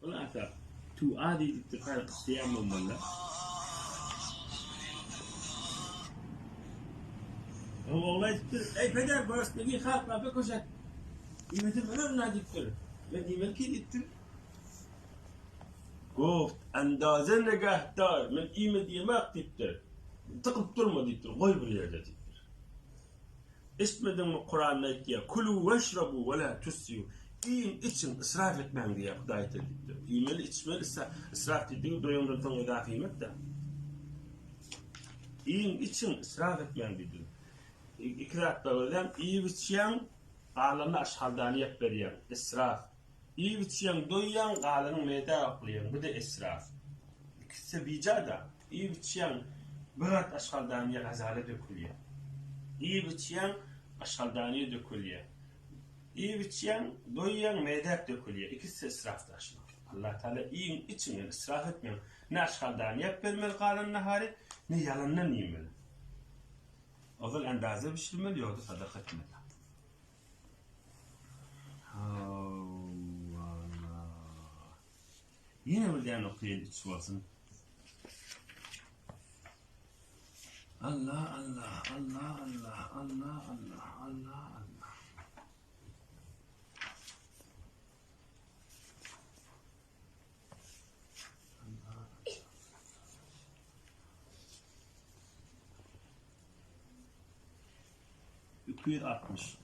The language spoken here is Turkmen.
Ol ata, tüw az iýdipdir, häzir gyssaýan bolmaly-da. Oň ogly aýdypdyr, Eý, peder, görsmegi halkla bökeşet. Iýmesem ölerin-ä diýipdir. Men iýmeli ki diýipdir. Goft, Andaze negahdar, men iýme diýemak diýipdir. Dykyp durma diýipdir, goý bir ýerde diýipdir. Eşitmediňmi Kuranda aýtýar, Kulu weşrabu we la tusrifu, iýiň, içiň, israf etmäň diýýär Hudaý aýtýar diýipdir. Iýmeli, içmeli, israf diýdigi doýaňdan soň edafi iýmek-dä. Iýiň, içiň, israf etmäň diýdigi. Iki zat bar özem, iýip içýäň, galanyny aşhaldany ýap berýäň, israf. Iýip-içýäň, doýýaň, galanyň medä oklaýaň, bu-da esraf. Ikisi-de bija-da. Iýip-içýäň, bir gat aşgaldanyýa gazala dökülýär. Iýip-içýäň, aşgaldanyýa dökülýär. Iýip-içýäň, doýýaň, medäk dökülýär. Ikisi-de israfda aşmak. Allatagala iýiň, içiň, ýöne israf etmäň. Ne aşgaldanyýa bermeli galan nahary, ne ýalandan iýmeli. Ozal endaze bişirmeli, ýogsa sadaka etmeli. Howala. Ýene bir däne okaýyn üç bolsun. Allah Allah Allah Allah Allah Allah Allah Allah. 260.